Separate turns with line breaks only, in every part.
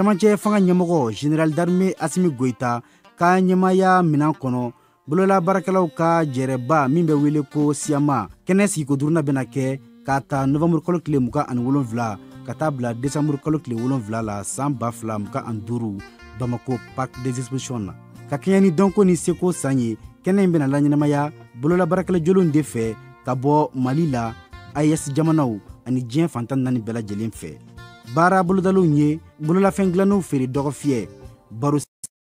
Camancɛ fanga ɲɛmɔgɔ Général d'armée Assimi Goïta ka ɲɛmaaya minan kɔnɔ, bolola baarakɛlaw ka jɛrɛba min bɛ wele ko Siyama, kɛnɛ sigiko duurunan bɛna kɛ k'a ta novembre kalo tile 27 ka taa bila décembre kalo tile 7 la san 2025 Bamako Parc des Expositions na. Ka kɛɲɛ ni dɔnko ni seko san ye, kɛnɛ in bɛna laɲɛnamaya bolola baarakɛla jolenw de fɛ ka bɔ Mali la, AES jamanaw ani diɲɛ fan 14 bɛɛ lajɛlen fɛ. Baara bolodalenw ye bololafɛn dilannenw feere dɔgɔfiyɛ, baro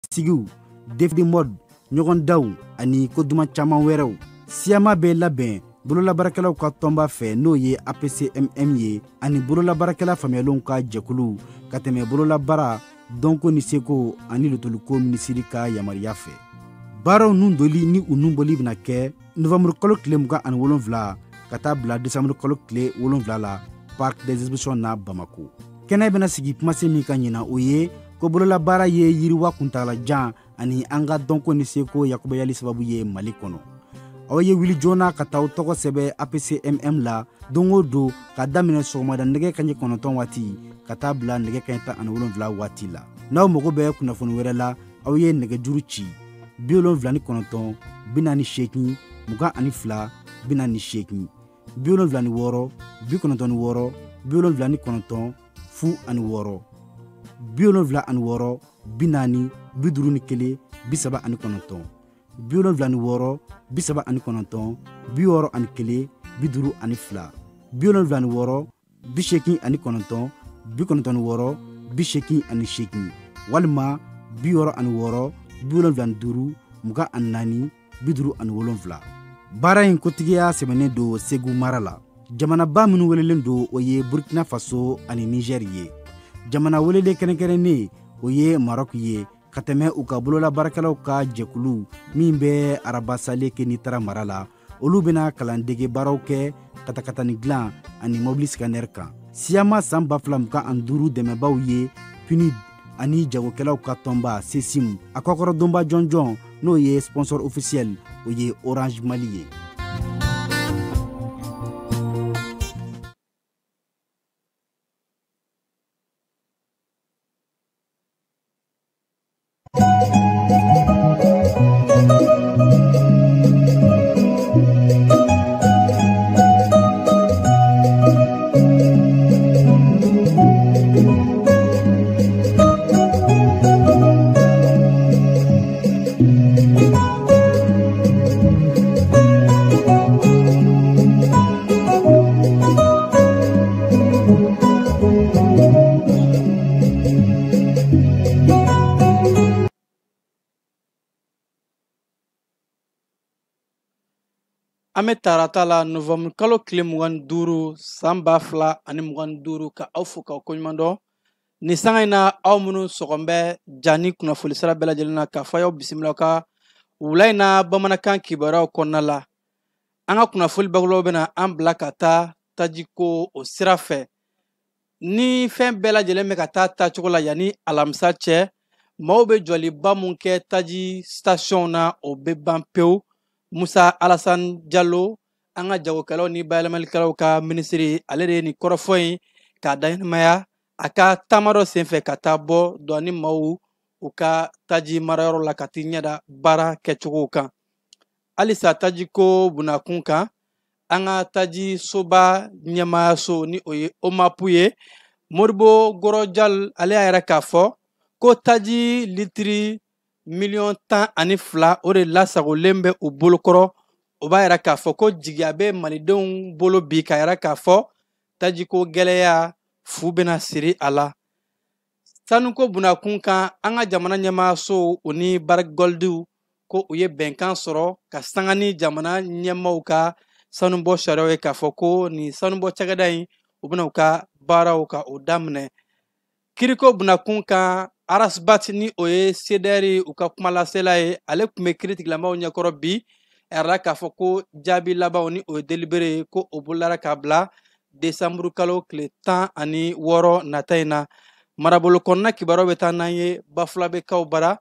sigiw, défi de mode, ɲɔgɔndanw ani ko duman caman wɛrɛw. Siyama bɛ labɛn bololabaarakɛlaw ka tɔnba fɛ, n'o ye APCMM ye, ani bololabaarakɛla faamuyalenw ka jɛkulu ka tɛmɛ bololabaara, dɔnko ni seko ani lotoliko minisiri ka yamaruya fɛ. Baaraw nun doli ni u nun bɔli bɛna kɛ novembre kalo tile 27 ka taa bila décembre kalo tile 7 la Parc des Expositions na Bamako. Kɛnɛ bɛna sigi kumasen min ka ɲina, o ye ko bololabaara ye yiriwa kuntagalajan ani an ka dɔnko ni seko yakubayali sababu ye Mali kɔnɔ. Aw ye wuli joona ka taa aw tɔgɔ sɛbɛn APCMM la don o don ka daminɛ sɔgɔmada nɛgɛ kanɲɛ 9 waati ka taa bila nɛgɛ kanɲɛ 17 waati la. N'aw mago bɛ kunnafoni wɛrɛ la, aw ye nɛgɛjuru ci 79 48 22 48, 76 96 79 06, 76 40 51 39, 76 39 61 52, 76 89 96 88 walima 66 75 24 57. Baara in kotigiya sɛbɛnnen don Segu mara la. Jamanaba minnu welelen don, o ye Burkina Faso ani Niger ye. Jamana welelen kɛrɛnkɛrɛnnen, o ye Maroc ye, ka tɛmɛ u ka bololabaarakɛlaw ka jɛkulu min bɛ Araba Kénitra mara la. Olu bɛna kalandege baaraw kɛ katakatani dilan ani mobili scanner kan. Siyama san 2025 dɛmɛbaw ye PNUD ani jagokɛlaw ka tɔnba CECIM. A kɔkɔrɔdonba jɔnjɔn, n'o ye sponsor officiel, o ye Orange Mali ye.
An bɛ tarata la novembre kalo tile 25 san 2025, ka aw fo k'aw koɲuman dɔn nin sanga in na. Aw minnu sɔgɔn bɛ ja ni kunnafoni sira bɛɛ lajɛlen na, k'a fɔ aw bisimila ka wula in na bamanankan kibaruyaw kɔnɔna la. An ka kunnafoni bakurubaw bɛna an bila ka taa tajiko o sira fɛ. Ni fɛn bɛɛ lajɛlen bɛ ka taa taacogo la yanni alamisa cɛ, maaw bɛ jɔliba mun kɛ taji station na, o bɛ ban pewu. Musa Alassane Diallo, an ka jagokɛlaw ni bayɛlɛmalikɛlaw ka minisiri, ale de ye nin kɔrɔfɔ in k'a da ɲɛnamaya a ka taama dɔ senfɛ ka taa bɔ dɔɔni maaw u ka taji marayɔrɔ la ka t'i ɲɛda baara kɛcogow kan. Halisa tajiko bunakun kan, an ka taji soba ɲɛmaayaso, ni o ye OMAP ye, Modibo Gorojal, ale y'a yɛrɛ k'a fɔ ko taji litiri 12 miliyɔn o de lasagolen bɛ u bolokɔrɔ. O b'a yira k'a fɔ ko jigiya bɛ malidenw bolo bi, k'a yira k'a fɔ tajiko gɛlɛya fu bɛna siri a la. Sanuko bunakun kan, an ka jamana ɲɛmaayaso o ni Barrick Gold ko u ye bɛnkan sɔrɔ ka sanga ni jamana ɲɛmaaw ka sanubɔ sariyaw ye, k'a fɔ ko nin sanubɔ cakɛda in, u bɛna u ka baaraw ka o daminɛ. Kiriko bunakun kan, Ras Bath, ni o ye CDR u ka kumalasela ye, ale tun bɛ kiiritigilamaw ɲɛkɔrɔ bi. A yɛrɛ k'a fɔ ko jaabi labanw, ni o ye délibéré ye, ko o bololara k'a bila desanburu kalo tile 16 nata in na. Marabolo kɔnɔna kibaruyaw bɛ taa n'an ye Bafulabɛkaw bara.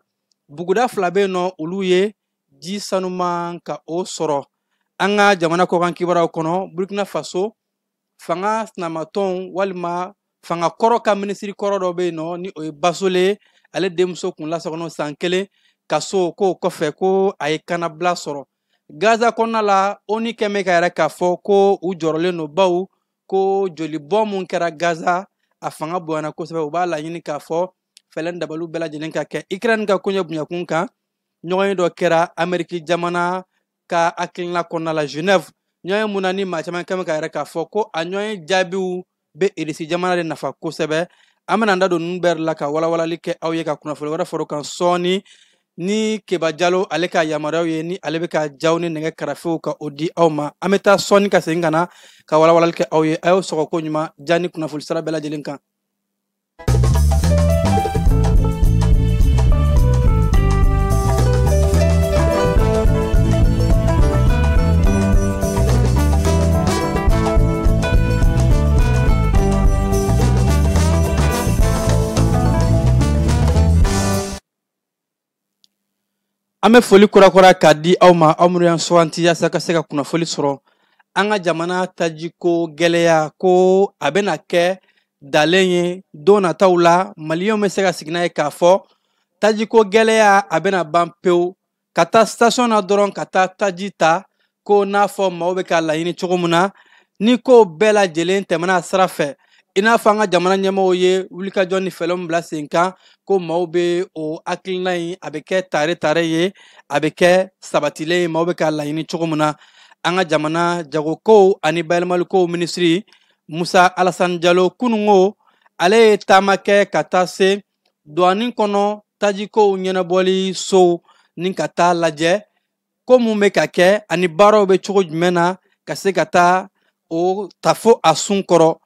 Buguda fila bɛ yen nɔ, olu ye ji sanuman ka o sɔrɔ. An ka jamana kɔkan kibaruyaw kɔnɔ, Burkina Faso fanga sinamatɔnw walima Fanga kɔrɔ ka minisiri kɔrɔ dɔ bɛ yen nɔ, ni o ye Basole, ale denmuso kun lasagɔnɔ san 1 kaso, k'o kɔfɛ ko a ye kannabila sɔrɔ. Gaza kɔnɔna la, ONU kɛn bɛ ka yɛrɛ k'a fɔ ko u jɔrɔlen don, baw ko jolibɔn mun kɛra Gaza, a fanga bonyana kosɛbɛ. U b'a laɲini k'a fɔ fɛlɛ dabaliw bɛɛ lajɛlen ka kɛ. Ukraine ka koɲɛ bonyakun kan, ɲɔgɔnye dɔ kɛra Ameriki jamana ka hakilina kɔnɔna la Genève, ɲɔgɔnye mun na ni maa caman kɛn bɛ ka yɛrɛ k'a fɔ ko a ɲɔgɔnye jaabiw bɛ Irisi jamana de nafa kosɛbɛ. An bɛna an da don ninnu bɛɛ la ka walawalali kɛ aw ye, ka kunnafoni wɛrɛ fara o kan sɔɔni, ni Keba Jalo ale ka yamaruyaw ye, ni ale bɛ ka jaw ni nɛgɛ karafew ka o di aw ma. An bɛ taa sɔɔni ka segin ka na ka walawalali kɛ aw ye. A y'aw sɔgɔ ko ɲuman ja ni kunnafoni sira bɛɛ lajɛlen kan. An bɛ foli kurakura k'a di aw ma, aw minnu y'an suganti yaasa ka se ka kunnafoli sɔrɔ. An ka jamana tajiko gɛlɛya, ko a bɛna kɛ dalen ye don nataw la. Maliyɛnw bɛ se ka sigi n'a ye k'a fɔ tajiko gɛlɛya a bɛna ban pewu, ka taa station na dɔrɔn ka taa taji ta, ko n'a fɔ maaw bɛ k'a laɲini cogo min na. Ni ko bɛɛ lajɛlen tɛmɛna a sira fɛ, i n'a fɔ an ka jamana ɲɛmɔgɔw ye wulikajɔ ni fɛɛrɛ min bila sen kan, ko maaw bɛ o hakilina in, a bɛ kɛ tare tare ye, a bɛ kɛ sabatilen ye, maaw bɛ k'a laɲini cogo min na. An ka jamana jagokow ani bayɛlɛmalikow minisiri Musa Alasani Jalo, kununko ale ye taama kɛ ka taa se douane kɔnɔ tajikow ɲɛnabɔli sow, ni ka taa lajɛ ko mun bɛ ka kɛ ani baaraw bɛ cogo jumɛn na, ka se ka taa o ta fo a sun kɔrɔ.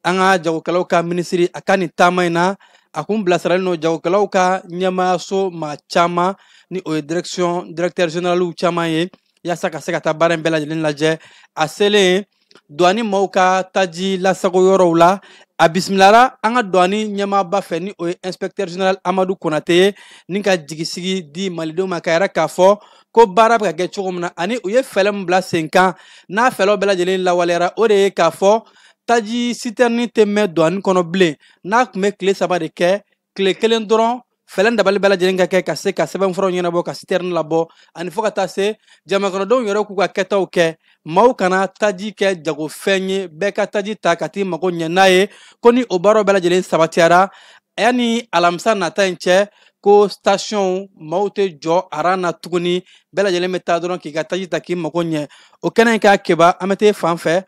An ka jagokɛlaw ka minisiri, a ka nin taama in na, a kun bilasiralen don jagokɛlaw ka ɲɛmaayaso maa caman, ni o ye direction directeur généraliw caman ye, yaasa ka se ka taa baara in bɛɛ lajɛlen lajɛ. A selen douane maaw ka taji lasago yɔrɔw la, a bisimilara an ka douane ɲɛmaaba fɛ, ni o ye inspecteur général Amadu Konate ye, ni ka jigisigi di malidenw ma, ka yɛrɛ k'a fɔ ko baara bɛ ka kɛ cogo min na, ani u ye fɛɛrɛ min bila sen kan, n'a fɛɛrɛw bɛɛ lajɛlen lawaleyara, o de ye k'a fɔ taji sitɛrini tɛ mɛn douane kɔnɔ bilen. N'a tun bɛ tile 3 de kɛ, tile 1 dɔrɔn, fɛɛrɛ dabali bɛɛ lajɛlen ka kɛ ka se ka sɛbɛnfuraw ɲɛnabɔ, ka sitɛrini labɔ, ani fo ka taa se jamanakɔnɔdenw yɛrɛ k'u ka kɛtaw kɛ. Maaw kana taji kɛ jagofɛn ye, bɛɛ ka taji ta ka t'i mago ɲɛ n'a ye. Ko ni o baaraw bɛɛ lajɛlen sabatiyara, yanni alamisa nata in cɛ, ko station maaw tɛ jɔ aran na tuguni, bɛɛ lajɛlen bɛ taa dɔrɔn k'i ka taji ta k'i mago ɲɛ. O kɛnɛ in k'a Keba, an bɛ t'e fan fɛ.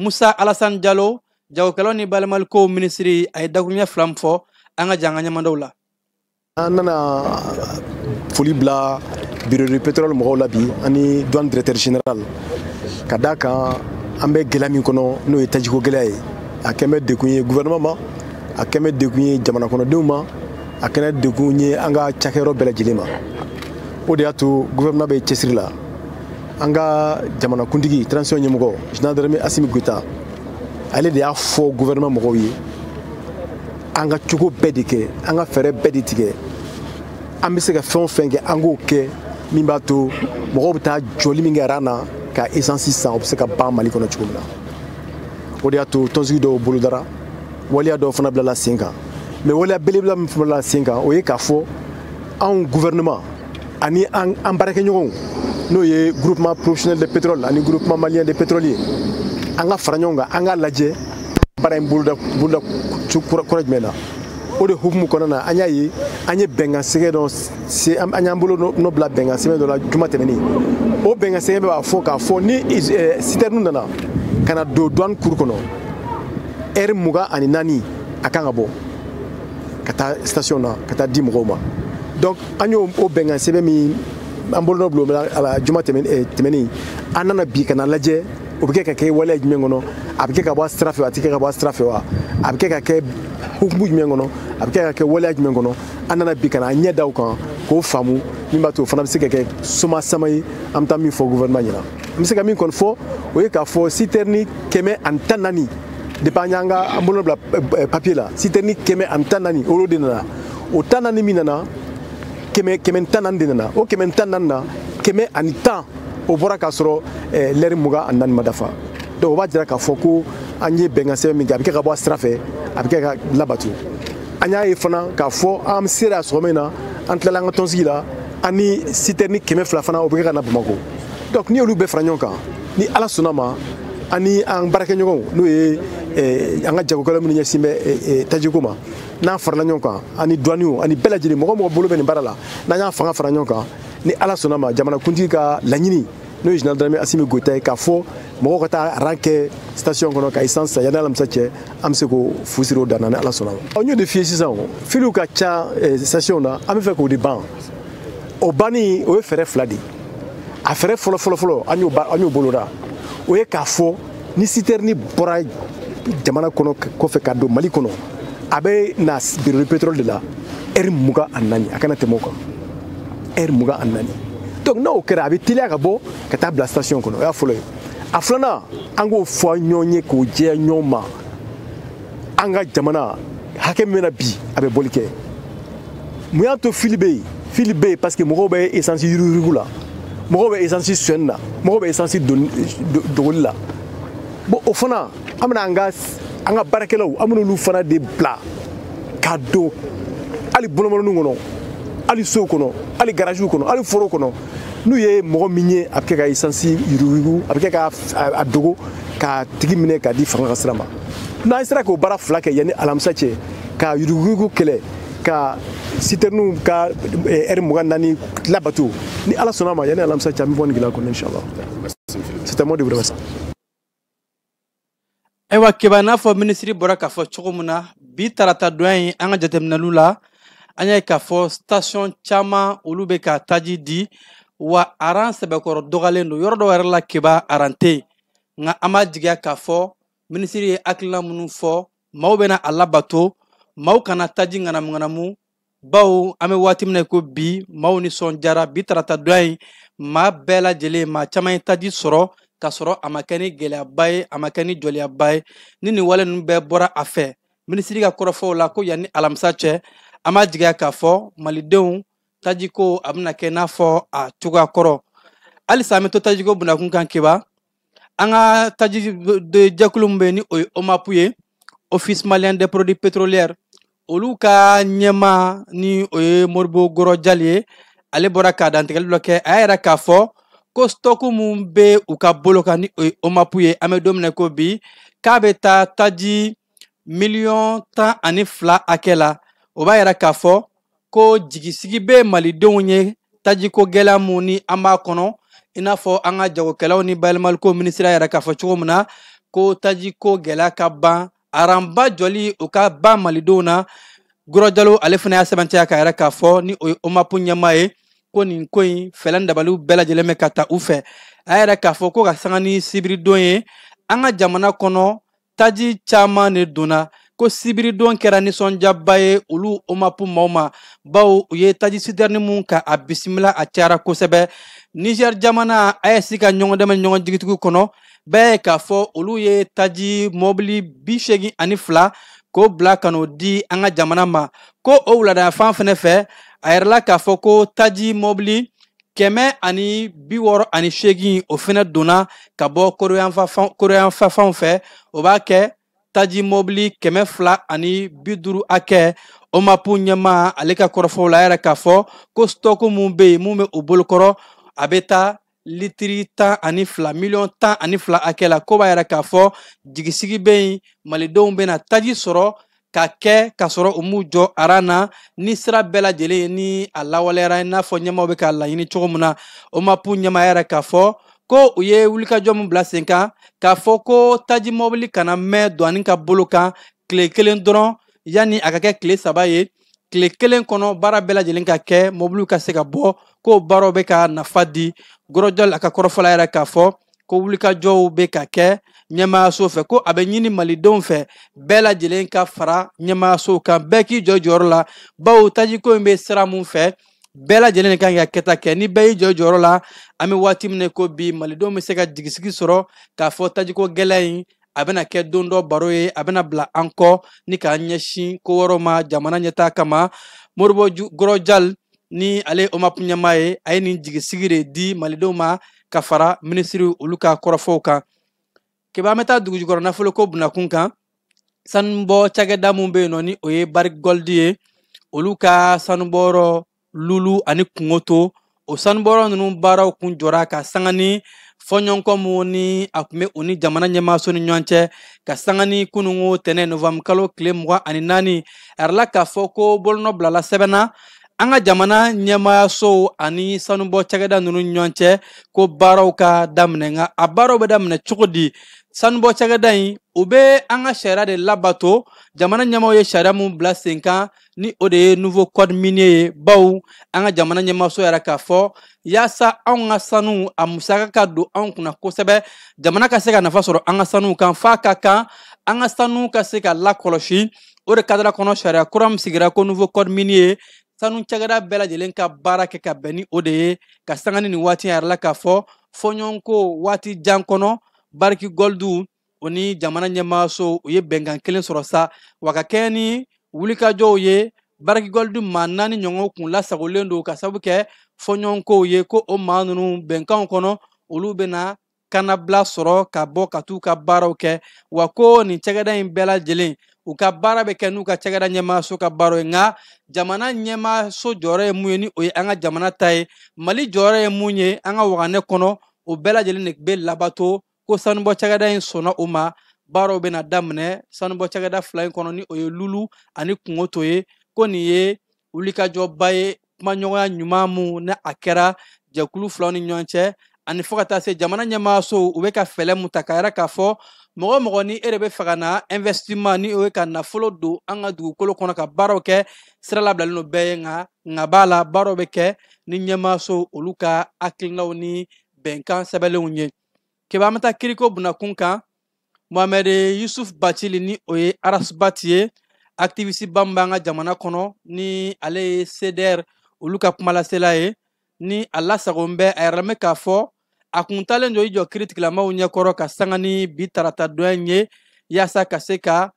Musa Alasani Jalo, jagokɛlaw ni bayɛlɛmalikow minisiri, a ye dakuruɲɛ 2 min fɔ, an ka jan an ka ɲɛmadaw la.
An nana foli bila bureau de pétrole mɔgɔw la bi, ani douane directeur général, ka d'a kan an bɛ gɛlɛya min kɔnɔ, n'o ye tajiko gɛlɛya ye. A kɛn bɛ degun ye gouvernement ma, a kɛn bɛ degun ye jamana kɔnɔdenw ma, a kɛn bɛ degun ye an ka cakɛyɔrɔ bɛɛ lajɛlen ma. O de y'a to gouvernement bɛ cɛsiri la. An ka jamanakuntigi transition ɲɛmɔgɔ général d'armée Assimi Goïta, ale de y'a fɔ gouvernement mɔgɔw ye, an ka cogo bɛɛ de kɛ, an ka fɛɛrɛ bɛɛ de tigɛ, an bɛ se ka fɛn o fɛn kɛ, an k'o kɛ, min b'a to mɔgɔw bɛ taa jɔli min kɛ ran na ka essence san, o bɛ se ka ban Mali kɔnɔ cogo min na. O de y'a to tɔnsigi dɔw bolodara, waleya dɔw fana bilala sen kan. Mais waleya belebele min bilala sen kan, o ye k'a fɔ anw gouvernement ani an baarakɛɲɔgɔnw, n'o ye groupement professionnel de pétrole ani groupement malien de pétrolier, an ka fara ɲɔgɔn kan, an k'a lajɛ baara in boloda kura jumɛn na. O de hukumu kɔnɔna na, an y'a ye an ye bɛnkan sɛgɛ dɔ se, an y'an bolo nɔ bila bɛnkan sɛbɛn dɔ la juma tɛmɛnen. O bɛnkan sɛgɛ b'a fɔ k'a fɔ ni citerne nana ka na don douane cour kɔnɔ, heure 24 a kan ka bɔ ka taa station na ka taa di mɔgɔw ma. Donc an y'o bɛnkan sɛbɛn min an bolo nɔ bila a la juma tɛmɛnen, an nana bi ka na lajɛ o bɛ kɛ ka kɛ waleya jumɛn kɔnɔ, a bɛ kɛ ka bɔ a sira fɛ wa, a tɛ kɛ ka bɔ a sira fɛ wa, a bɛ kɛ ka kɛ hukumu jumɛn kɔnɔ, a bɛ kɛ ka kɛ waleya jumɛn kɔnɔ. An nana bi ka na an ɲɛ da o kan k'o faamu, min b'a to o fana bɛ se ka kɛ soma sama ye, an bɛ taa min fɔ gouvernement ɲɛna. An bɛ se ka min kɔni fɔ, o ye k'a fɔ citerne 114, depuis an y'an ka an bolo bila papier la, citerne 114 olu de nana. O 14 min nana, 114 de nana. O 114 na, 110 o bɔra k'a sɔrɔ lɛri 24 ma dafa. Donc o b'a jira k'a fɔ ko An ye bɛnkan sɛbɛn min kɛ, a bɛ kɛ ka bɔ a sira fɛ, a bɛ kɛ ka labato. An y'a ye fana k'a fɔ an sera sɔgɔma in na, an tilala an ka tɔnsigi la, an ni citerne 200 fana, o bɛ kɛ ka na Bamakɔ. Donc n'i y'olu bɛɛ fara ɲɔgɔn kan, ni Ala sɔnna ma, an ni an baarakɛɲɔgɔnw, n'o ye an ka jagokɛla minnu ɲɛsin bɛ tajiko ma, n'an farala ɲɔgɔn kan, ani douaniers, ani bɛɛ lajɛlen, mɔgɔ mɔgɔ bolo bɛ nin baara la, n'an y'an fanga fara ɲɔgɔn kan, ni Ala sɔnna ma, jamanakuntigi ka laɲini, n'o ye général d'armée Assimi Goïta ye, k'a fɔ mɔgɔw ka taa rang kɛ station kɔnɔ ka essence san, yanni alamisa cɛ, an bɛ se k'o fu siri o dan na, ni Ala sɔnna ma. N y'o de f'i ye sisan, o filiw ka ca station na, an bɛ fɛ k'o de ban. O banni, o ye fɛɛrɛ fila de ye. A fɛɛrɛ fɔlɔ fɔlɔ fɔlɔ, an y'o boloda, o ye k'a fɔ ni citerne bɔra jamana kɔnɔ kɔfɛ ka don Mali kɔnɔ, a bɛ na bureau de pétrole de la heure 24, a kana tɛmɛ o kan, heure 24. Donc n'o kɛra, a bɛ teliya ka bɔ ka taa bila station kɔnɔ. O y'a fɔlɔ ye. A filanan, an k'o fɔ ɲɔgɔn ye k'o jɛya ɲɔgɔn ma, an ka jamana hakɛ min na bi, a bɛ bɔli kɛ. Mun y'a to fili bɛ yen? Fili bɛ yen parce que mɔgɔw bɛ essence yuruguyurugu la, mɔgɔw bɛ essence sonyɛni na, mɔgɔw bɛ essence dogoli la. Bon, o fana, an bɛna an ka baarakɛlaw, an bɛna olu fana de bila ka don hali bolomɔrɔninw kɔnɔ, hali sow kɔnɔ, hali garaziw kɔnɔ, hali foro kɔnɔ. N'u ye mɔgɔ min ye a bɛ kɛ ka essence yuruguyurugu, a bɛ kɛ ka a dogo, k'a tigi minɛ k'a di fanga ka sira ma. N'an sera k'o baara fila kɛ yanni alamisa cɛ, ka yuruguyurugu kɛlɛ, ka citernew ka heure 24 labato, ni Ala sɔnna ma, yanni alamisa cɛ, an bɛ bɔ nin gɛlɛya kɔnɔ, inchallah. C'est à moi de vous remercier.
Ayiwa Keba, n'a fɔ minisiri bɔra k'a fɔ cogo min na, bi tarata donya in, an ka jateminɛliw la, an y'a ye k'a fɔ station caman, olu bɛ ka taji di, wa a rang sɛbɛkɔrɔ dɔgɔyalen don. Yɔrɔ dɔw yɛrɛ la Keba, a rang tɛ yen. Nka an b'a jigiya k'a fɔ minisiri ye hakilina minnu fɔ, maaw bɛna a labato, maaw kana taji ŋanamu ŋanamu, bawo an bɛ waati min na ko bi, maaw nisɔndiyara. Bi tarata donya in, maa bɛɛ lajɛlen, maa caman ye taji sɔrɔ k'a sɔrɔ a ma kɛ ni gɛlɛyaba ye, a ma kɛ ni jɔliyaba ye. Ni nin wale ninnu bɛɛ bɔra a fɛ minisiri ka kɔrɔfɔw la ko yanni alamisa cɛ, an b'a jigiya k'a fɔ malidenw tajiko a bɛna kɛ n'a fɔ a cogoya kɔrɔ. Halisa an bɛ to tajiko bunakun kan Keba. An ka taji jɛkulu min bɛ yen, ni o ye OMAP ye, Office malien des produits pétroliers, olu ka ɲɛmaa, ni o ye Modibo Gɔrɔ Jali ye, ale bɔra k'a dantigɛli dɔ kɛ. A y'a yira k'a fɔ ko stock mun bɛ u ka bolo kan, ni o ye OMAP ye, an bɛ don min na ko bi, k'a bɛ taa taji miliyɔn 12 hakɛ la. O b'a yira k'a fɔ ko jigisigi bɛ malidenw ye tajiko gɛlɛya mun ni an b'a kɔnɔ, i n'a fɔ an ka jagokɛlaw ni bayɛlɛmaliko minisiriya yɛrɛ k'a fɔ cogo min na ko tajiko gɛlɛya ka ban, a rang ba jɔli o ka ban malidenw na. Gɔrɔ Jalo, ale fana y'a sɛbɛntiya k'a yɛrɛ k'a fɔ, ni o ye OMAP ɲɛmaa ye, ko nin ko in fɛɛrɛ dabaliw bɛɛ lajɛlen bɛ ka ta u fɛ. A yɛrɛ k'a fɔ ko ka sanga ni sibiridon ye, an ka jamana kɔnɔ taji caman de donna, ko sibiridon kɛra nisɔndiyaba ye olu OMAP maaw ma, bawo u ye taji citerne mun ka a bisimila, a cayara kosɛbɛ. Niger jamana AES ka ɲɔgɔn dɛmɛ ɲɔgɔn jigitigiw kɔnɔ, bɛɛ ye k'a fɔ olu ye taji mɔbili 82 k'o bila ka n'o di an ka jamana ma. Ko o wuladafan fɛnɛ fɛ, a yɛrɛla k'a fɔ ko taji mɔbili 168, o fɛnɛ donna ka bɔ koroyanfanw fɛ. O b'a kɛ taji mɔbili 250 hakɛ. OMAP ɲɛmaa, ale ka kɔrɔfɔw la, a yɛrɛ k'a fɔ ko stock mun bɛ yen, mun bɛ u bolokɔrɔ, a bɛ taa litiri 12, miliyɔn 12 hakɛ la. Ko b'a yɛrɛ k'a fɔ jigisigi bɛ yen, malidenw bɛna taji sɔrɔ ka kɛ k'a sɔrɔ u m'u jɔ a rang na, ni sira bɛɛ lajɛlen ni a lawaleyara i n'a fɔ ɲɛmaaw bɛ k'a laɲini cogo min na. OMAP ɲɛmaa yɛrɛ k'a fɔ ko u ye wulikajɔ min bila sen kan, k'a fɔ ko taji mɔbili kana mɛn douane ka bolo kan tile kelen dɔrɔn, yanni a ka kɛ tile 3 ye, tile kelen kɔnɔ baara bɛɛ lajɛlen ka kɛ, mɔbiliw ka se ka bɔ, k'o baaraw bɛ ka nafa di. Gɔrɔjɔli a ka kɔrɔfɔla yɛrɛ k'a fɔ ko wulikajɔw bɛ ka kɛ ɲɛmaayaso fɛ, ko a bɛ ɲini malidenw fɛ bɛɛ lajɛlen ka fara ɲɛmaayasow kan, bɛɛ k'i jɔ jɔyɔrɔ la, bawo tajiko in bɛ sira mun fɛ, bɛɛ lajɛlen de kan ka kɛta kɛ. Ni bɛɛ y'i jɔ jɔyɔrɔ la, an bɛ waati min na ko bi, malidenw bɛ se ka jigisigi sɔrɔ k'a fɔ tajiko gɛlɛya in a bɛna kɛ don dɔ baro ye, a bɛna bila an kɔ ni k'an ɲɛsin ko wɛrɛw ma jamana ɲɛtaa kama. Modibo Gɔrɔjali, ni ale ye OMAP ɲɛmaa ye, a ye nin jigisigi de di malidenw ma ka fara minisiri olu ka kɔrɔfɔw kan. Keba, an bɛ taa dugujukɔrɔ nafolo ko bunakun kan. Sanubɔ cakɛda mun bɛ yen nɔ, ni o ye Barrick Gold ye, olu ka sanubɔyɔrɔ Lulu ani Kungoto, o sanubɔyɔrɔ ninnu baaraw kun jɔra ka sanga ni fɔɲɔgɔnkɔ mun ni a tun bɛ u ni jamana ɲɛmaaso ni ɲɔgɔn cɛ, ka sanga ni kununko tɛnɛ novanburu kalo tile 24. A yɛrɛ la k'a fɔ ko bolonɔ bilala sɛbɛn na an ka jamana ɲɛmaayasow ani sanubɔ cakɛda ninnu ni ɲɔgɔn cɛ ko baaraw ka daminɛ. Nka a baaraw bɛ daminɛ cogo di? Sanubɔ cakɛda in, u bɛ an ka sariya de labato, jamana ɲɛmaaw ye sariya mun bila sen kan, ni o de ye nouveau code minier ye. Bawo an ka jamana ɲɛmaaso yɛrɛ k'a fɔ yaasa anw ka sanu a musaka ka don anw kunna kosɛbɛ, jamana ka se ka nafa sɔrɔ an ka sanu kan, f'a ka kan an ka sanu ka se ka lakɔlɔsi. O de cadre kɔnɔ, sariya kura min sigira ko nouveau code minier, sanu cakɛda bɛɛ lajɛlen ka baara kɛ ka bɛn ni o de ye. Ka sanga ni nin waati yɛrɛ la k'a fɔ fɔɲɔgɔnko waati jan kɔnɔ, Barrick Gold o ni jamana ɲɛmaaso u ye bɛnkan kelen sɔrɔ sa. Wa ka kɛɲɛ ni wulikajɔw ye, Barrick Gold maa 4 ɲɔgɔn kun lasagolen don ka sababu kɛ fɔɲɔgɔnkow ye, ko o maa ninnu bɛnkanw kɔnɔ olu bɛna kannabila sɔrɔ ka bɔ ka t'u ka baaraw kɛ. Wa ko nin cakɛda in bɛɛ lajɛlen u ka baara bɛ kɛ n'u ka cakɛda ɲɛmaaso ka baaraw ye. Nka jamana ɲɛmaaso jɔyɔrɔ ye mun ye, ni o ye an ka jamana ta ye, Mali jɔyɔrɔ ye mun ye an ka waganɛ kɔnɔ, o bɛɛ lajɛlen de bɛ labato. Ko sanubɔ cakɛda in sɔnna o ma, baaraw bɛna daminɛ sanubɔ cakɛda 2 in kɔnɔ, ni o ye Lulu ani Kungoto ye. Ko nin ye wulikajɔba ye, kumaɲɔgɔnya ɲuman mun ni a kɛra jɛkulu filaw ni ɲɔgɔn cɛ, ani fo ka taa se jamana ɲɛmaasow u bɛ ka fɛɛrɛ mun ta k'a yira k'a fɔ mɔgɔ mɔgɔ ni e de bɛ fɛ ka na investissement, ni o ye ka nafolo don an ka dugukolo kɔnɔ ka baaraw kɛ, sira labilalen don bɛɛ ye. Nka b'a la baaraw bɛ kɛ ni ɲɛmaasow olu ka hakilinaw ni bɛnkan sɛbɛnlenw ye. Keba, an bɛ taa kiriko bunakun kan. Mohamed Yusuf Bacili, ni o ye Arasbat ye, activiste ba min b'an ka jamana kɔnɔ, ni ale ye CDR olu ka kumalasela ye, ni a lasagolen bɛ, a yɛrɛ lamɛn k'a fɔ a kun taalen don i jɔ kiiritigilamaw ɲɛkɔrɔ ka sanga ni bi tarata donya in ye, yaasa ka se ka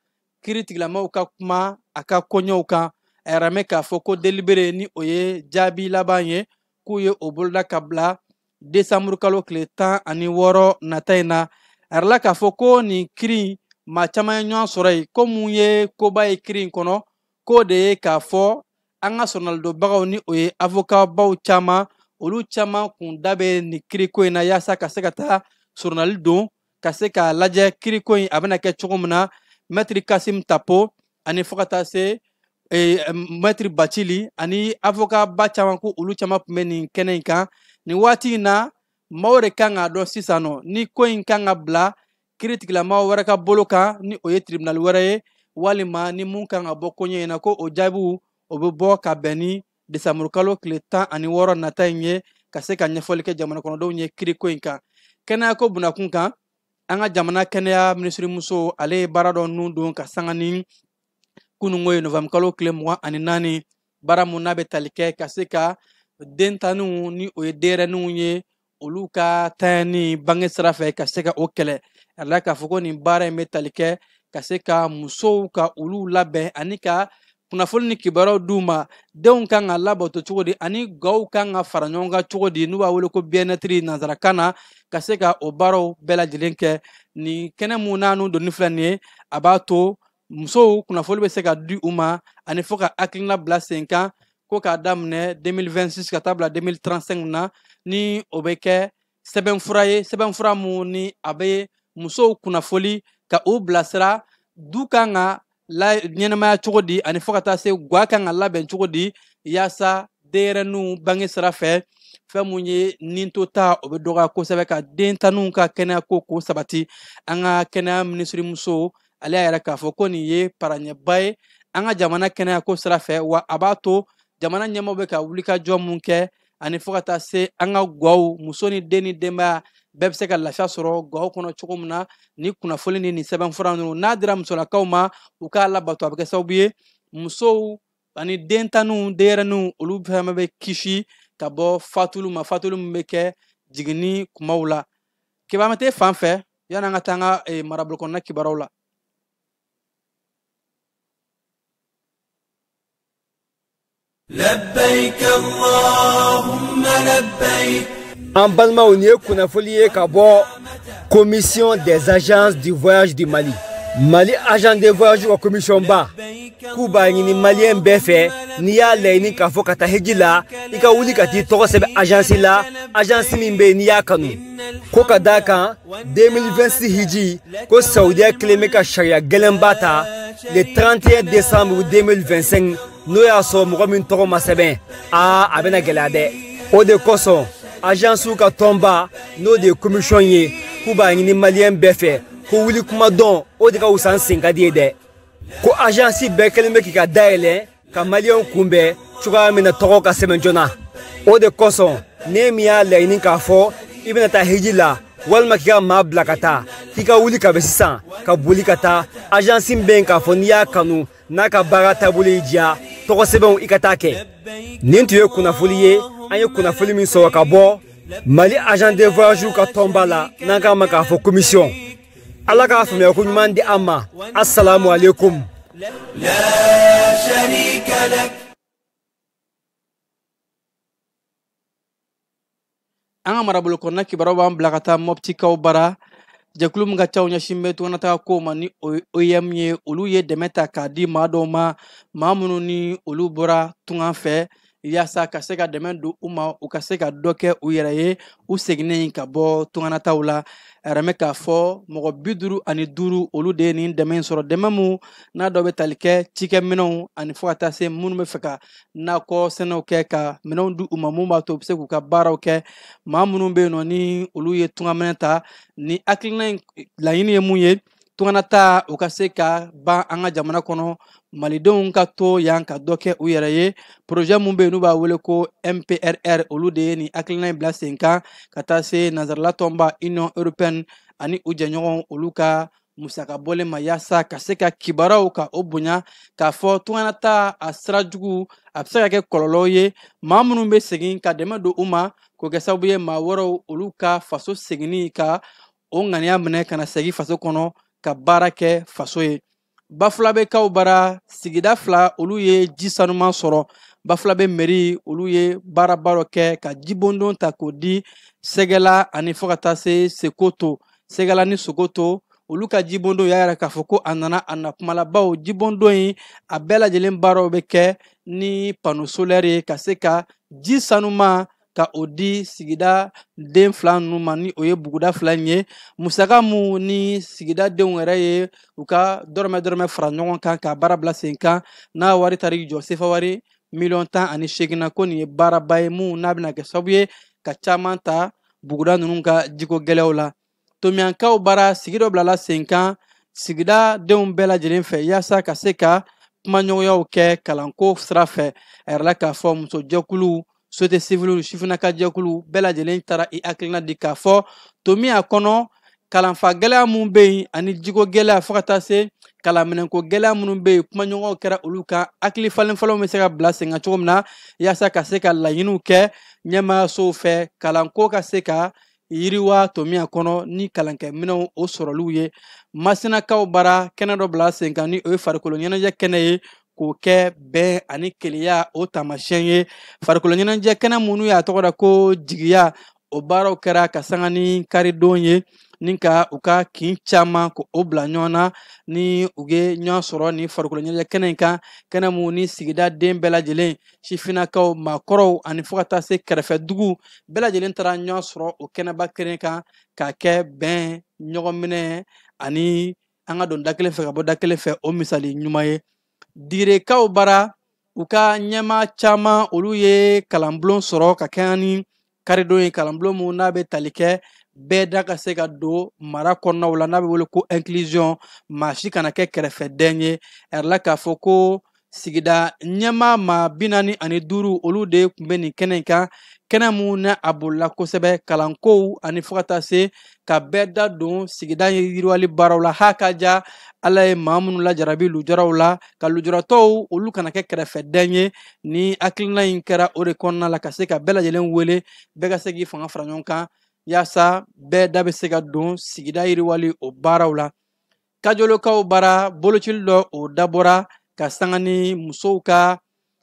kiiritigilamaw ka kuma a ka koɲɛw kan. A yɛrɛ lamɛn k'a fɔ ko délibéré, ni o ye jaabi laban ye, k'u ye o boloda ka bila desanburu kalo tile 16 nata in na. A yɛrɛ la k'a fɔ ko nin kiiri maa caman ye ɲɔgɔn sɔrɔ yen, ko mun ye koba ye kiiri in kɔnɔ, k'o de ye k'a fɔ an ka sɔrɔnalidonbagaw, ni o ye avocat baw caman, olu caman kun da bɛ nin kiiriko in na, yaasa ka se ka taa sɔrɔnali don ka se k'a lajɛ kiiriko in a bɛna kɛ cogo min na. Maître Kasim Tapo ani fo ka taa se Maître Bacili ani avocat ba caman, ko olu caman tun bɛ nin kɛnɛ in kan nin waati in na. Maaw de kan k'a dɔn sisan nɔ ni ko in kan ka bila kiiritigilamaw wɛrɛ ka bolo kan, ni o ye tribunal wɛrɛ ye, walima ni mun kan ka bɔ koɲɛ in na, ko o jaabiw o bɛ bɔ ka bɛn ni desanburu kalo tile 16 nata in ye, ka se ka ɲɛfɔli kɛ jamana kɔnɔdenw ye kiiriko in kan. Kɛnɛyako bunakun kan, an ka jamana kɛnɛya minisirimuso ale ye baara dɔ nun don ka sanga ni kununko ye novanburu kalo tile 24, baara mun n'a bɛ tali kɛ ka se ka dentanniw, ni o ye denyɛrɛninw ye, olu ka tanyani bange sira fɛ ka se ka o kɛlɛ. A la k'a fɔ ko nin baara in bɛ tali kɛ ka se ka musow ka olu labɛn ani ka kunnafoni ni kibaruyaw d'u ma, denw kan ka labato cogo di ani gaw kan ka fara ɲɔgɔn kan cogo di, n'u b'a wele ko bien-être nanzarakan na, ka se ka o baaraw bɛɛ lajɛlen kɛ. Nin kɛnɛ mun n'a n'u donni filɛ nin ye, a b'a to musow kunnafoni bɛ se ka di u ma ani fo ka hakilina bila sen kan ko k'a daminɛ 2026 ka taa bila 2035 na, ni o bɛ kɛ sɛbɛnfura ye, sɛbɛnfura mun ni a bɛ musow kunnafoli ka u bilasira du kan ka la ɲɛnɛmaya cogo di ani fo ka taa se gwa kan ka labɛn cogo di, yaasa denyɛrɛninw bange sira fɛ fɛn mun ye ninto ta o bɛ dɔgɔya kosɛbɛ, ka dentanninw ka kɛnɛya ko k'o sabati. An ka kɛnɛya minisirimuso ale y'a yɛrɛ k'a fɔ ko nin ye paraɲɛba ye an ka jamana kɛnɛya ko sira fɛ, wa a b'a to jamana ɲɛmaaw bɛ ka wulikajɔ mun kɛ ani fo ka taa se an ka gwaw, muso ni den ni denbaya bɛɛ bɛ se ka lafiya sɔrɔ gwaw kɔnɔ cogo min na. Ni kunnafoni ni nin sɛbɛnfura ninnu n'a dira musolakaw ma u k'a labato, a bɛ kɛ sababu ye musow ani dentanninw, denyɛrɛninw, olu fɛn bɛ kisi ka bɔ fatulu ma, fatulu min bɛ kɛ jiginni kumaw la. Keba, an bɛ taa fan fɛ yanni an ka taa an ka marabolo kɔnɔna kibaruyaw la.
لبيك اللهم لبيك.
An balimaw, nin ye kunnafoli ye ka bɔ
Commission des agences du voyage du Mali, Mali agent de voyage ka commission ba k'u b'a ɲini maliyɛn bɛɛ fɛ, n'i y'a laɲini k'a fɔ ka taa hiji la, i ka wuli ka t'i tɔgɔ sɛbɛn agence la, agence min bɛ yen n'i y'a kanu. Ko ka d'a kan 2026 hiji ko Saudiya kelen bɛ ka sariya gɛlɛnba ta le 31 décembre 2025, n'o y'a sɔrɔ mɔgɔ min tɔgɔ ma sɛbɛn, aa a bɛna gɛlɛya dɛ. O de kosɔn agencew ka tɔnba, n'o de ye commission ye, k'u b'a ɲini maliyɛn bɛɛ fɛ ko wuli kuma dɔn, o de ka wusa n sen ka di ye dɛ. Ko agence bɛɛ kɛlen bɛ k'i ka dayɛlɛ ka maliyɛnw kunbɛn cogoya min na tɔgɔ ka sɛbɛn joona. O de kosɔn ne min y'a laɲini k'a fɔ i bɛna taa hiji la walima k'i ka maa bila ka taa, k'i ka wuli ka bɛ sisan ka boli ka taa agence min bɛ yen k'a fɔ n'i y'a kanu n'a ka baara taabolo y'i diya, tɔgɔ sɛbɛnw i ka taa kɛ. Nin tun ye kunnafoli ye, an ye kunnafoli min sɔrɔ ka bɔ Mali agent de voyage ka tɔnba la, n'an k'a ma k'a fɔ commission. Ala k'a faamuya ko ɲuman di an ma. Assalamu alaikum.
An ka marabolo kɔnɔna kibaruyaw b'an bila ka taa Mɔptikaw bara. Jɛkulu min ka ca ɲɛsin bɛ tunganataga kow ma ni o ye OIM ye, olu ye dɛmɛ ta k'a di maa dɔw ma, maa minnu ni olu bɔra tungan fɛ, yaasa ka se ka dɛmɛ don u ma, u ka se ka dɔ kɛ u yɛrɛ ye u seginnen ka bɔ tunganataw la. A yɛrɛ mɛ k'a fɔ mɔgɔ 55 olu de ye nin dɛmɛ in sɔrɔ. Dɛmɛ mun n'a dɔ bɛ tali kɛ cikɛminɛnw ani fo ka taa se minnu bɛ fɛ ka nakɔ sɛnɛw kɛ, ka minɛnw di u ma mun b'a to u bɛ se k'u ka baaraw kɛ. Maa minnu bɛ yen nɔ ni olu ye tungaminɛ ta, ni hakilina in laɲini ye mun ye, tunganata u ka se ka ban an ka jamana kɔnɔ, malidenw ka to yan ka dɔ kɛ u yɛrɛ ye. Projet mun bɛ yen n'u b'a wele ko MPRR, olu de ye nin hakilina in bila sen kan ka taa se nanzarala tɔnba Union européenne ani u jɛɲɔgɔnw olu ka musaka bɔlen ma, yaasa ka se ka kibaruyaw ka o bonya k'a fɔ tunganata a sira jugu a bɛ se ka kɛ kɔlɔlɔ ye maa minnu bɛ segin ka dɛmɛ don u ma, k'o kɛ sababu ye maa wɛrɛw olu ka faso seginni ka o ŋaniya minɛ ka na segin faso kɔnɔ ka baara kɛ faso ye. Bafulabɛkaw bara sigida fila olu ye ji sanuman sɔrɔ. Bafulabɛ mairie olu ye baaraba dɔ kɛ ka jibondon ta k'o di Sɛgɛla ani fo ka taa se Sekoto. Sɛgɛla ni Sokoto olu ka jibondon y'a yira k'a fɔ ko a nana a na kuma la, bawo jibondon in a bɛɛ lajɛlen baaraw bɛ kɛ ni panneau solaire ye ka se ka ji sanuman ka o di sigida den fila ninnu ma, ni o ye buguda fila in ye. Musaka mun ni sigida denw yɛrɛ ye u ka dɔrɔmɛ dɔrɔmɛ fara ɲɔgɔn kan ka baara bila sen kan, n'a wari taara i jɔ sefa wari miliyɔn 18 na, ko nin ye baaraba ye mun n'a bɛna kɛ sababu ye ka caman ta buguda ninnu ka jiko gɛlɛyaw la. Tomiyankaw bara sigi dɔ bilala sen kan sigida denw bɛɛ lajɛlen fɛ yaasa ka se ka kumaɲɔgɔnyaw kɛ kalanko sira fɛ. A yɛrɛ la k'a fɔ musojɛkulu, société civile, sifinnaka jɛkulu bɛɛ lajɛlen taara i hakilina di k'a fɔ tomiya kɔnɔ kalanfa gɛlɛya mun bɛ yen ani jiko gɛlɛya fo ka taa se kalanminɛnko gɛlɛya minnu bɛ yen, kumaɲɔgɔnw kɛra olu kan, hakili falen falenw bɛ se ka bila sen kan cogo min na yaasa ka se ka laɲiniw kɛ ɲɛmaayasow fɛ, kalanko ka se ka yiriwa tomiya kɔnɔ ni kalankɛminɛnw o sɔrɔliw ye. Masinakaw bara kɛnɛ dɔ bila sen kan ni o ye farikolo ɲɛnajɛ kɛnɛ ye, k'o kɛ bɛn ani kelenya o taamasiyɛn ye. Farikolo ɲɛnajɛ kɛnɛ minnu y'a tɔgɔ da ko jigiya, o baaraw kɛra ka sanga ni karidon ye, ni ka u ka kin caman ko o bila ɲɔgɔn na ni u ye ɲɔgɔn sɔrɔ ni farikolo ɲɛnajɛ kɛnɛ in kan, kɛnɛ mun ni sigida den bɛɛ lajɛlen, sifinnakaw, maakɔrɔw ani fo ka taa se kɛrɛfɛ dugu bɛɛ lajɛlen taara ɲɔgɔn sɔrɔ o kɛnɛba kelen kan k'a kɛ bɛn, ɲɔgɔn minɛ ani an ka don da kelen fɛ ka bɔ da kelen fɛ, o misali ɲuman ye. Direkaw bara u ka ɲɛmaa caman olu ye kalanbulon sɔrɔ ka kɛɲɛ ni karidon ye, kalanbulon mun n'a bɛ tali kɛ bɛɛ da ka se ka don mara kɔnɔnaw la, n'a bɛ wele ko inclusion, maa si kana kɛ kɛrɛfɛdɛn ye. A yɛrɛ la k'a fɔ ko sigida ɲɛmaa maa 45 olu de tun bɛ nin kɛnɛ in kan, kɛnɛ mun n'a a bolila kosɛbɛ kalankow ani fo ka taa se ka bɛɛ da don sigida yiriwali baaraw la. Ha ka ja Ala ye maa minnu lajarabi lujuraw la, ka lujuratɔw olu kana kɛ kɛrɛfɛdɛn ye. Ni hakilina in kɛra o de kɔnɔna la ka se ka bɛɛ lajɛlen wele, bɛɛ ka se k'i fanga fara ɲɔgɔn kan yaasa bɛɛ da bɛ se ka don sigida yiriwali o baaraw la. Kajolokaw bara bolocili dɔ o dabɔra ka sanga ni musow ka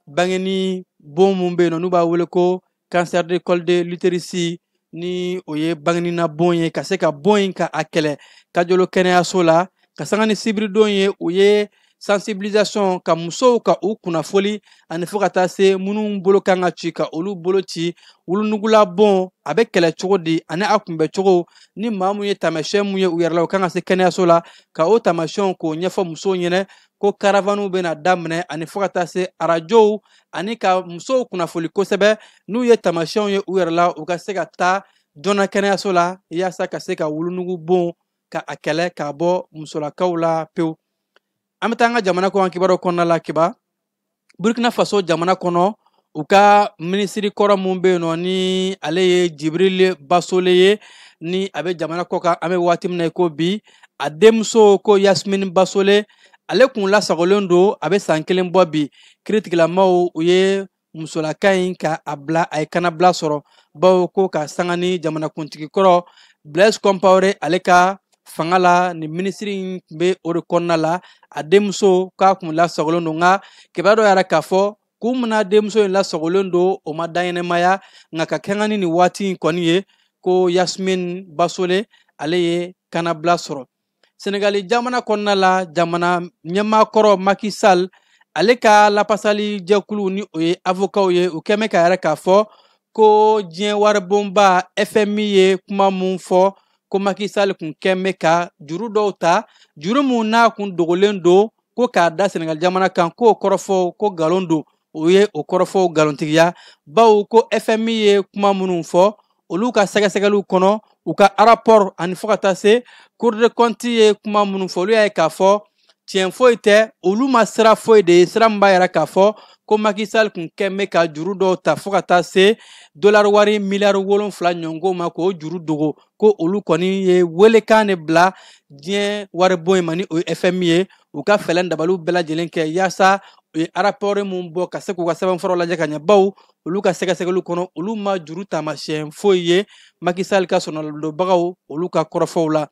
bangeni bon mun bɛ yen nɔ n'u b'a wele ko cancer de col de l'utérus. Ni o ye bangenina bon ye, ka se ka bon in ka a kɛlɛ Kajolo kɛnɛyaso la, ka sanga ni sibiridon ye, u ye sensibilisation ka musow ka u kunnafoli ani fo ka taa se minnu bolo kan ka ci ka olu bolo ci. Wulunugula bon a bɛ kɛlɛ cogo di ani a kunbɛ cogo, ni maa mun ye taamasiyɛn mun ye u yɛrɛ la, u kan ka se kɛnɛyaso la ka o taamasiyɛnw k'o ɲɛfɔ musow ɲɛnɛ, ko karavaniw bɛna daminɛ ani fo ka taa se arajow ani ka musow kunnafoli kosɛbɛ, n'u ye taamasiyɛnw ye u yɛrɛ la, u ka se ka taa joona kɛnɛyaso la yaasa ka se ka wulunugu bon ka a kɛlɛ k'a bɔ musolakaw la pewu. An bɛ taa an ka jamana kɔkan kibaruyaw kɔnɔna la. Kiba Burkina Faso jamana kɔnɔ, u ka minisiri kɔrɔ mun bɛ yen nɔ, ni ale ye Jibril Basole ye, ni a bɛ jamana kɔ kan an bɛ waati min na i ko bi, a denmuso ko Yasmine Basole, ale kun lasagolen don a bɛ san 1 bɔ bi. Kiiritigilamaw u ye musolaka in ka a bila, a ye kanabila sɔrɔ, bawo ko ka sanga ni jamanakuntigi kɔrɔ Blaise Compaoré ale ka fanga la, ni minisiri in tun bɛ o de kɔnɔna la, a denmuso k'a kun lasagolen don. Nka kibaruya dɔ yɛrɛ k'a fɔ kun min na denmuso in lasagolen don, o ma da ɲɛnɛmaya, nka ka kɛɲɛ ni nin waati in kɔni ye, ko Yasmine Basole ale ye kanabila sɔrɔ. Senegali jamana kɔnɔna la, jamana ɲɛmaa kɔrɔ Macky Sall ale ka lapasali jɛkulu, ni o ye avocat ye, u kɛn bɛ ka yɛrɛ k'a fɔ ko diɲɛ waribonba FMI ye kuma mun fɔ, ko Macky Sall kun kɛn bɛ ka juru dɔw ta, juru mun n'a kun dogolen don, ko k'a da Senegal jamana kan, k'o kɔrɔfɔ ko nkalon don. O ye o kɔrɔfɔw nkalontigiya, bawo ko FMI ye kuma minnu fɔ, olu ka sɛgɛsɛgɛliw kɔnɔ, u ka rapport ani fo ka taa se Cour des comptes ye kuma minnu fɔ, olu y'a ye k'a fɔ tiɲɛ foyi tɛ, olu ma sira foyi de ye, sira min b'a yira k'a fɔ ko Macky Sall kun kɛn bɛ ka juru dɔw ta fo ka taa se dollar wari miliyari 7 ɲɔgɔn ma, k'o juru dogo. Ko olu kɔni ye welekan de bila diɲɛ waribon in ma, ni o ye FMI ye, u ka fɛɛrɛ dabaliw bɛɛ lajɛlen kɛ yaasa u ye rapport mun bɔ ka se k'u ka sɛbɛnfuraw lajɛ ka ɲɛ, bawo olu ka sɛgɛsɛgɛliw kɔnɔ, olu ma juru taamasiyɛn foyi ye Macky Sall ka sɔnɔdonbagaw olu ka kɔrɔfɔw la.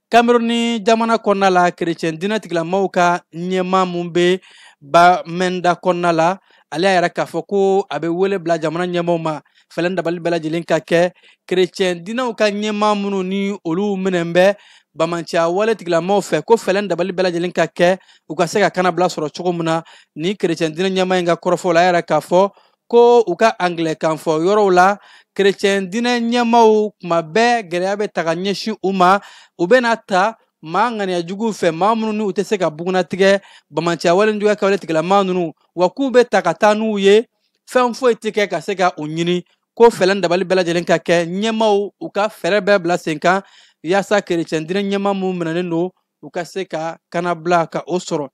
Cameroun jamana kɔnɔna la, kerecɛn diinɛ tigilamaw ka ɲɛmaa mun bɛ Bamenda kɔnɔna la, ale y'a yira k'a fɔ ko a bɛ wele bila jamana ɲɛmaaw ma, fɛɛrɛ dabali bɛɛ lajɛlen ka kɛ kerecɛn diinɛw ka ɲɛmaa minnu ni olu minɛ bɛ bamanciya wale tigilamaw fɛ, ko fɛɛrɛ dabali bɛɛ lajɛlen ka kɛ u ka se ka kanabila sɔrɔ cogo min na. Ni kerecɛn diinɛ ɲɛmaa in ka kɔrɔfɔw la, a y'a yira k'a fɔ ko u ka angilɛ kan fɔ yɔrɔw la, kerecɛn diinɛ ɲɛmaaw kuma bɛɛ gɛlɛya bɛ ta ka ɲɛsin u ma, u bɛna ta maa ŋaniya juguw fɛ, maa minnu ni u tɛ se ka bugunnatigɛ bamanciya wale juguya kɛwale tigilamaa ninnu, wa k'u bɛ ta ka taa n'u ye, fɛn foyi tɛ kɛ ka se ka u ɲini. Ko fɛɛrɛ dabali bɛɛ lajɛlen ka kɛ, ɲɛmaaw u ka fɛɛrɛ bɛɛ bila sen kan yaasa kerecɛn diinɛ ɲɛmaa minnu minɛnen don, u ka se ka kanabila ka o sɔrɔ.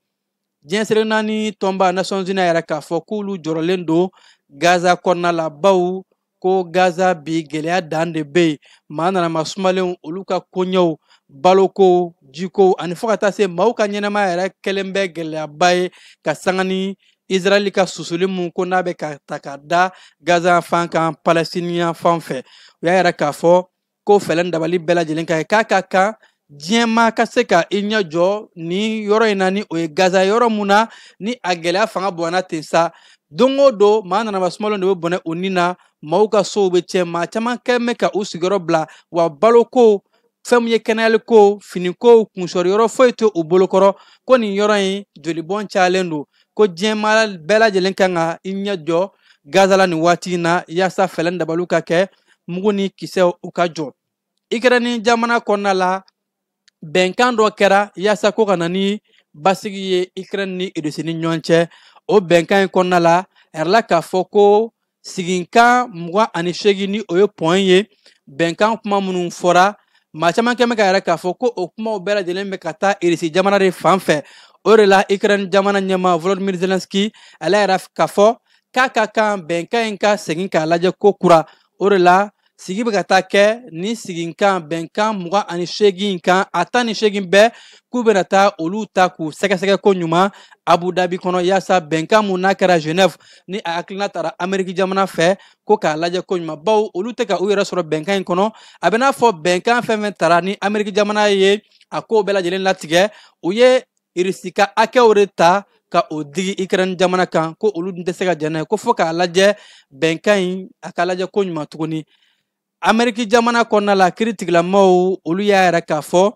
Diɲɛ seleke naani tɔnba Nations Unies yɛrɛ k'a fɔ k'olu jɔrɔlen don Gaza kɔnɔna la, bawo ko Gaza bi gɛlɛya dan de bɛ yen, maa nanama sumalenw olu ka koɲɛw, baloko, jiko ani fo ka taa se maaw ka ɲɛnamaya yɛrɛ kɛlen bɛ gɛlɛyaba ye, ka sanga ni Israɛl ka susuli mun ko n'a bɛ ka ta ka da Gaza fan kan Palestiniya fan fɛ. U y'a yira k'a fɔ ko fɛɛrɛ dabali bɛɛ lajɛlen ka kɛ, k'a ka kan diɲɛmaa ka se ka i ɲɛ jɔ ni yɔrɔ in na, ni o ye Gaza yɔrɔ mun na ni a gɛlɛya fanga bonyana ten sa. Don o don maa nanama sumalenw de bɛ bɔnɛ u ni na, maaw ka sow bɛ tiɲɛ, maa caman kɛlen bɛ ka u sigiyɔrɔ bila, wa baloko, fɛn min ye kɛnɛyaliko, finiko, kunsɔrɔ yɔrɔ foyi tɛ u bolokɔrɔ. Ko nin yɔrɔ in jolibɔn cayalen don, ko diɲɛmaa bɛɛ lajɛlen kan ka i ɲɛ jɔ Gaza la nin waati in na yaasa fɛɛrɛ dabaliw ka kɛ, mugu ni kisɛw u ka jɔ. Ukraine jamana kɔnɔna la, bɛnkan dɔ kɛra yaasa ko ka na ni basigi ye Ukraine ni Russie ni ɲɔgɔn cɛ. O bɛnkan in kɔnɔna la, a yirala k'a fɔ ko siginkan 28, ni o ye point ye, bɛnkan kuma minnu fɔra, maa caman kɛn bɛ ka yɛrɛ k'a fɔ ko o kumaw bɛɛ lajɛlen bɛ ka taa Russie jamana de fan fɛ. O de la Ukraine jamana ɲɛmaa Volodymyr Zelensky ale yɛrɛ k'a fɔ k'a ka kan bɛnkan in ka segin k'a lajɛ ko kura. O de la sigi bɛ ka taa kɛ ni siginkan bɛnkan 28 kan, a 18 bɛɛ k'u bɛna taa olu ta k'u sɛgɛsɛgɛ ko ɲuman Abu Dhabi kɔnɔ, yaasa bɛnkan mun n'a kɛra Genève ni a hakilina taara Amérique jamana fɛ, ko k'a lajɛ ko ɲuman, bawo olu tɛ ka u yɛrɛ sɔrɔ bɛnkan in kɔnɔ. A bɛ n'a fɔ bɛnkan fɛn fɛn taara ni Amérique jamana ye a ko bɛɛ lajɛlen latigɛ, u ye Irisi ka hakɛw de ta ka o digi Ukraine jamana kan, ko olu dun tɛ se ka jɛn n'a ye, ko fo k'a lajɛ bɛnkan in a ka lajɛ ko ɲuman tuguni. Ameriki jamana kɔnɔna la kiiritigilamaw olu y'a yɛrɛ k'a fɔ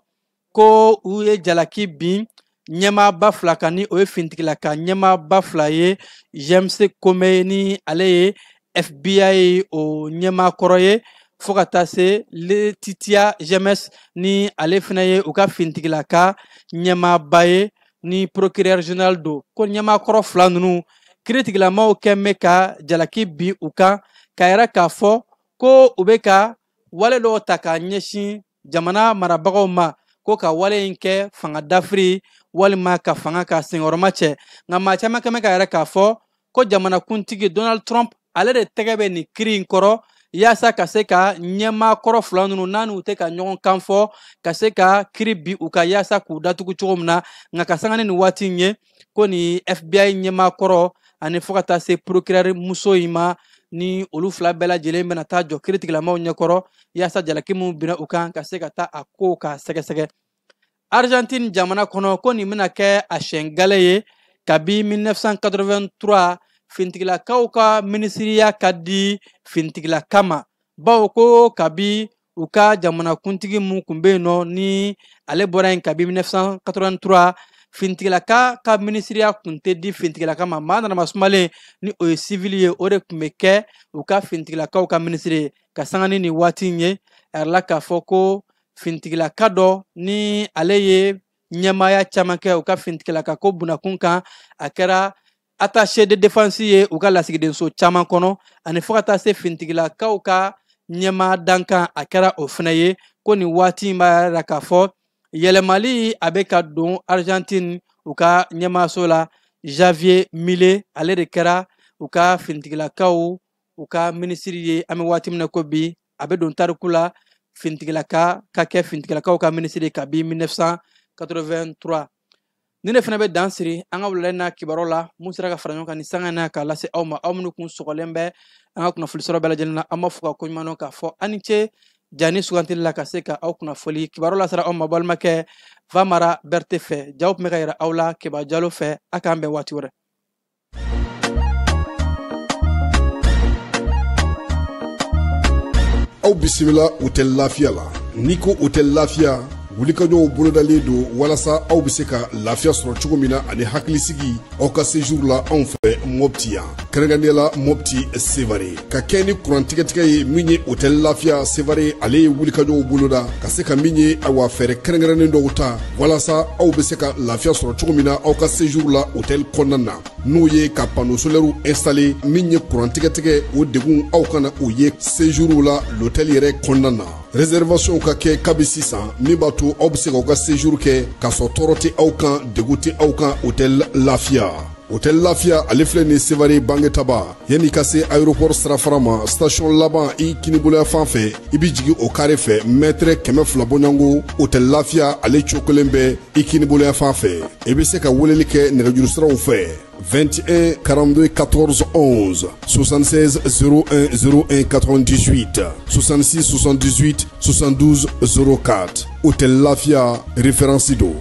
ko u ye jalaki bin ɲɛmaaba fila kan ni o ye finitigilaka ɲɛmaaba fila ye James Comey ni ale ye FBI o ɲɛmaa kɔrɔ ye fo ka taa se Letitia James ni ale fana ye u ka finitigilaka ɲɛmaaba ye ni procureur général don. Ko ɲɛmaa kɔrɔ fila ninnu kiiritigilamaw kɛn bɛ ka jalaki bin u kan k'a yɛrɛ k'a fɔ ko u bɛ ka wale dɔw ta k'a ɲɛsin jamana marabagaw ma ko ka wale in kɛ fanga dafiri walima ka fanga ka senkɔrɔma cɛ. Nka maa caman kɛn bɛ k'a yɛrɛ k'a fɔ ko jamanakuntigi Donald Trump ale de tɛgɛ bɛ nin kiiri in kɔrɔ yaasa ka se ka ɲɛmaa kɔrɔ fila ninnu n'a n'u tɛ ka ɲɔgɔn kan fɔ ka se ka kiiri bi u ka yaasa k'u datugu cogo min na. Nka ka sanga ni nin waati in ye ko nin FBI ɲɛmaa kɔrɔ ani fo ka taa se procureur muso in ma ni olu fila bɛɛ lajɛlen bɛna taa jɔ kiiritigilamaw ɲɛkɔrɔ yaasa jalaki minnu binna u kan ka se ka taa a kow ka sɛgɛsɛgɛ. Argentine jamana kɔnɔ ko nin bɛna kɛ a siɲɛ gale ye kabi 1983 finitigilakaw ka minisiriya ka di finitigilaka ma, bawo ko kabi u ka jamanakuntigi mun kun bɛ yen nɔ ni ale bɔra yen kabi 1983 finitigilaka ka minisiriya kun tɛ di finitigilaka ma. Maa nana masumalen ni o ye sivili ye o de tun bɛ kɛ u ka finitigilakaw ka minisiri ye. Ka sanga ni nin waati in ye a yɛrɛ la k'a fɔ ko finitigilaka dɔ ni ale ye ɲɛmaaya caman kɛ u ka finitigilaka ko bunakun kan, a kɛra attaché de défense ye u ka lasigidenso caman kɔnɔ ani fo ka taa se finitigilakaw ka ɲɛmaa dankan a kɛra o fana ye. Ko nin waati in b'a yɛrɛ k'a fɔ yɛlɛmali a bɛ ka don Argentine u ka ɲɛmaaso la. Javier Milei ale de kɛra u ka finitigilakaw u ka minisiri ye. An bɛ waati min na ko bi a bɛ don tariku la finitigilaka ka kɛ finitigilakaw ka minisiri kabi 1983. Ni ne fana bɛ dan siri an ka wulada in na kibaru la mun sera ka fara ɲɔgɔn kan ni sanga in na k'a lase aw ma, aw minnu kun sɔgɔlen bɛ an ka kunnafoni sɔrɔ bɛɛ lajɛlen na, an b'a fɔ ka ko ɲuman dɔn k'a fɔ aw ni ce jani sugantili la ka se ka aw kunnafoli kibaru lasera aw ma balimakɛ Famara Berete fɛ. Jaw tun bɛ ka yira aw la Keba Jalo fɛ. A k'an bɛn waati wɛrɛ.
Aw bisimila Hôtel Lafiya la. N'i ko Hôtel Lafiya, wulikajɔw bolodalen don walasa aw bɛ se ka lafiya sɔrɔ cogo min na ani hakilisigi aw ka séjour la anw fɛ Mopti yan, kɛrɛnkɛrɛnnenya la Mopti Sevare. Ka kɛ ni kuran tigɛtigɛ ye min ye Hôtel Lafiya Sevare, ale ye wulikajɔw boloda ka se ka min ye awa fɛɛrɛ kɛrɛnkɛrɛnnen dɔw ta walasa aw bɛ se ka lafiya sɔrɔ cogo min na aw ka séjour la hôtel kɔnɔna na, n'o ye ka panneau solaire installé min ye kuran tigɛtigɛ o degun aw kana o ye séjour la l'hôtel yɛrɛ kɔnɔna na. Réservation ka kɛ kabi sisan min b'a to aw bɛ se k'aw ka séjour kɛ k'a sɔrɔ tɔɔrɔ tɛ aw kan, degun tɛ aw kan Hôtel Lafiya. Hôtel Lafiya ale filɛ nin Sevare Bangetaba, yanni ka se aéroport sirafara ma, station laban i kiniboloya fan fɛ, i bɛ jigin o carré fɛ mètre 200 bɔɲɔgɔnko. Hôtel Lafiya ale cokolen bɛ i kiniboloya fan fɛ. I bɛ se ka weleli kɛ nɛgɛjuru siraw fɛ 21 42 14 11 76 01 01 98 66 78 72 04. Hôtel Lafiya référence don.